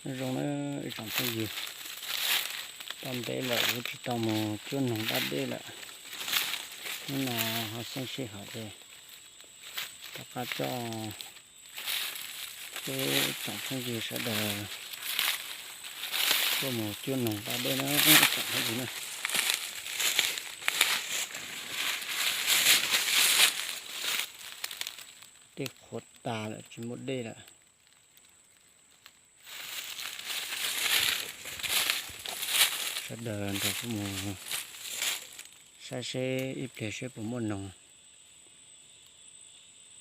Nyob zoo na ib tsoom phooj ywg, tau ntev lawm kuv tsis tau mus cuab noog dab dej lawm. Hnub no ho xyeej sij hawm ces rov qab coj peb tsoom phooj ywg sawv daws tuaj mus cuab noog dab dej na tsoom phooj ywg na. Dej qhuav tas lawm tsis muaj dej lawm. Sawv daws nrog kuv mus saib seb ib pliag seb puas muaj noog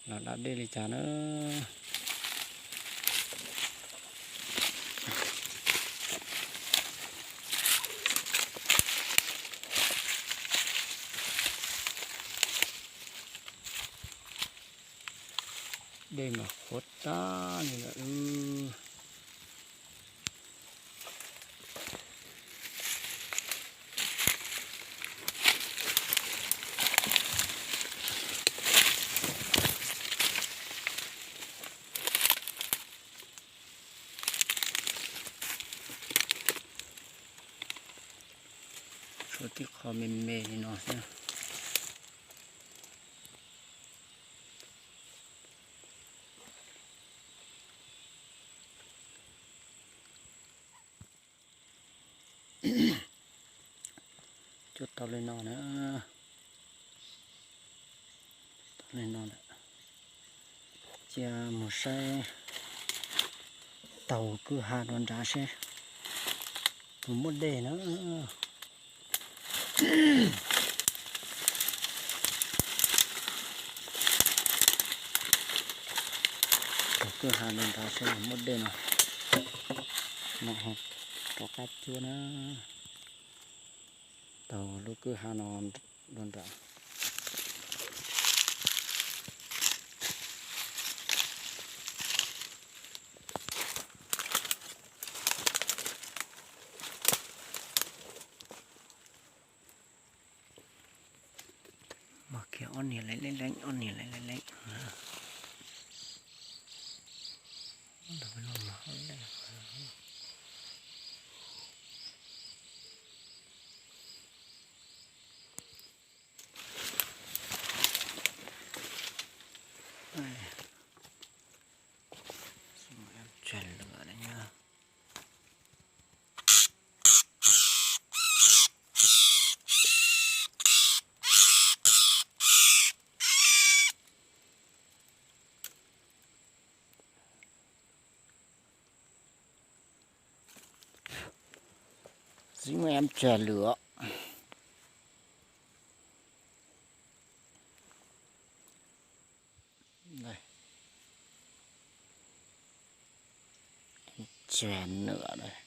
los dab dej li cas na. Dej mas qhuav tag li lawm. Tshuav tib qho me me li no xwb. Cuab tau li no na. Tau li no lawm, cia mus saib taug kwj ha rau nrad seb puas muaj dej na. Taug kwj ha rau nrad seb puas muaj dej no, no ho rov qab cuab na. Taug lub kwj ha no rau nram. Mas kiag ob niag leej leej, ob niag leej leej. Txiv muaj ib tsa lwm. Tsa nws,